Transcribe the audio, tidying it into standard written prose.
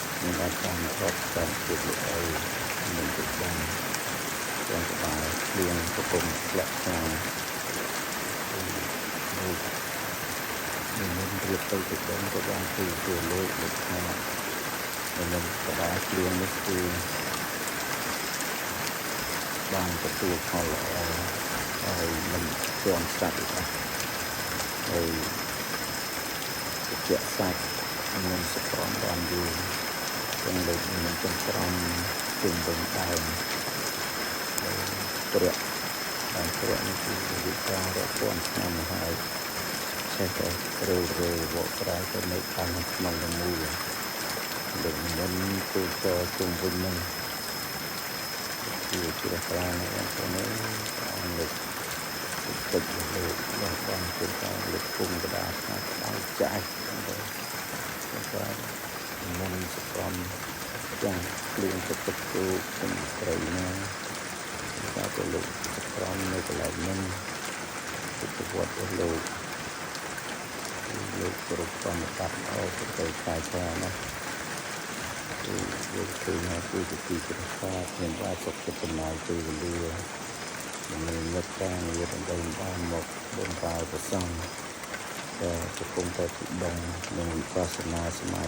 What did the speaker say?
ខ្ញុំបានតាមរាប់តាមទៀតលោកអីមិនទៅបានទាំងក្បាលភ្លៀងកំពុងធ្លាក់ខ្លាំងលោកនិមន្តរៀបទៅទៅដឹងក៏បានគឺសួរលោកលោកថានិមន្តក្បាលភ្លៀងនេះគឺបានទទួលផលល្អហើយមិនជាន់សត្វទេហើយជាសាច់មិនសក្រំបានយូរចឹងលោកនិមន្តចង្ក្រមជុំវិញដើមព្រះដើមព្រះនេះគឺអាយុកាលរាប់ពាន់ឆ្នាំមកហើយចេះតែរើរើវកក្រៅទៅនៅខាងក្នុងទៅមូលលោកនិមន្តទូចជុំវិញនឹងគឺជាជ្រះថ្លាណាស់បងប្អូនអើយព្រះអង្គលោកតិចលោករបស់បងជួនកាលលោកគុំកដាថាក្តៅចាស់បងប្អូនបាទមុនសកម្មទាំងភ្លៀងទឹកទឹកគោខ្ញុំស្រីណាបាទទៅលោកសកម្មនៅកន្លែងហ្នឹងពុទ្ធវត្តរបស់លោកលោកគ្រប់ប្រតិបត្តិអោទៅខ្លាយខ្លាណាស់គឺយើងឃើញថាគឺជាទីជ្រះថ្លាខ្ញុំបាទសុខចិត្តចំណាយពេលវេលាដើម្បីនឹកការងារដើម្បីបានមកបម្រើព្រះសង្ឃតែកំពុងតែទុដងនិងវិបស្សនាសមា